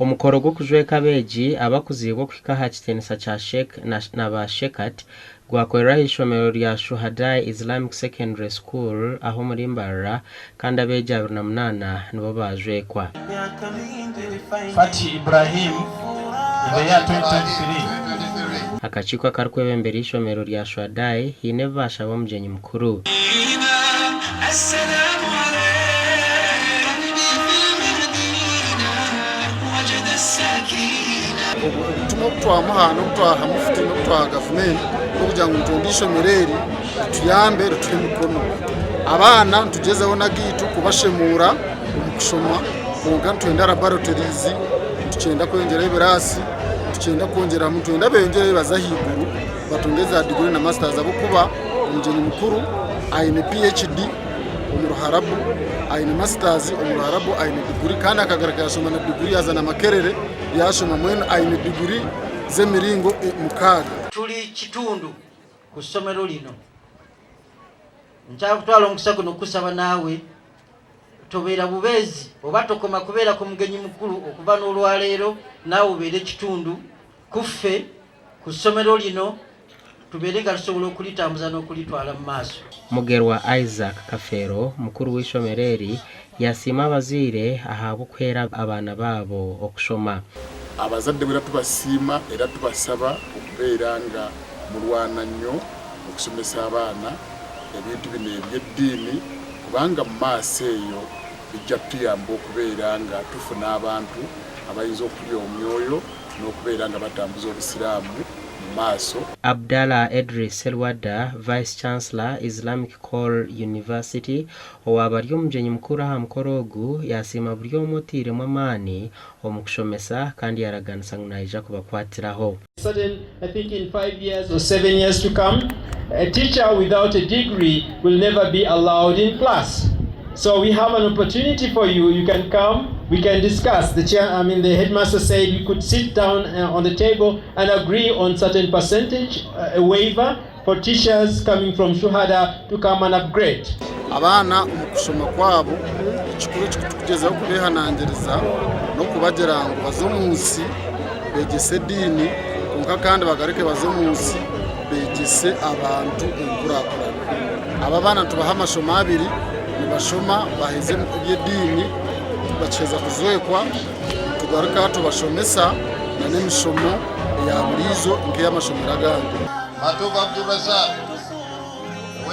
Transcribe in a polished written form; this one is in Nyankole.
Omukoro gw'okujweka abeegi abakuziibwe okuhika aha kitiinisa kya Sheikh na ba Sheikhat gwakorerwa aha ishomero rya Shuhadai Islamic Secondary School aha omuri Mbarara kandi abeegi 28 nibo baajwekwa. Fathi Ibrahim in the year 2023. Akakiiko akarikwebembera eishomero rya Shuhadai haine ebi baashaba omugyenyi mukuru. Obutumwa obu twamuha n'obu twaha mufti n'obu twaha gavumenti n'okugira ngu nitwenda eishomero eri rituyambe rituhe emikono. Abaana nitugyezaho n'agaitu kubashemuura omu kushoma kwonka nitwenda laboratories, nitukyenda kwongyeraho ebiraasi, nitukyenda kwongyeramu nitwenda beyongyereyo baze ahaiguru batunge za diguri na masters ahabw'okuba omugyenyi mukuru aine PHD omu Ruharabu, aine masters omu Ruharabu, aine diguri kandi akagaruka yashoma na diguri yaaza na Makerere yashoma mbwenu aine diguri z'emiringo mukaaga. Tuli kitundu ku ssomero lino. Nkyakutwala omukisa guno okukusaba naawe tobeera bubeezi oba tokoma kubeera ku mugenyi mukulu okuva n'olwaleero naawe obeere kitundu ku ffe ku ssomero lino tubeere nga tusobola okulitambuza n'okulitwala mu maaso. Mugerwa Isaac Kafeero, mukuru w'eishomero eri, yasiima abazaire ahabw'okuheera abaana baabo okushoma. Abazadde bwera tubasiima era tubasaba okubeera nga mulwana nnyo okusomesa abaana ebintu bino eby'eddiini kubanga mu maaso eyo bijja kutuyamba okubeera nga tufuna abantu abayinza okulya omyoyo n'okubeera nga batambuza Obusiraamu mu maaso. Abdallah Edris Serwadda, Vice Chancellor, Islamic Call University, owaaba ari omugyenyi mukuru aha mukoro ogu, yaasiima buri omwe oteiremu amaani omu kushomesa kandi yaaraganisa ngu naija kubakwatiraho. Certain, I think in 5 years or 7 years to come, a teacher without a degree will never be allowed in class. So we have an opportunity for you. You can come, we can discuss. The chair, I mean, the headmaster said we could sit down on the table and agree on certain percentage, a waiver for teachers coming from Shuhada to come and upgrade. Abaana omu kushoma kwabo, ekikuru ekitukugezaho kubehanangiriza n'okubagira ngu baze omu nsi beegyese ediini, kwonka kandi bagaruke baze omu nsi beegyese abantu enkurakurana. Aba abaana nitubaha amashomo abiri, nibashoma baheza eby'ediini, bakiheza kujwekwa tugaruka tubashomesa n'emishomo eya buriijo nk'ey'amashomero agandi. Matovu Abdulrazak.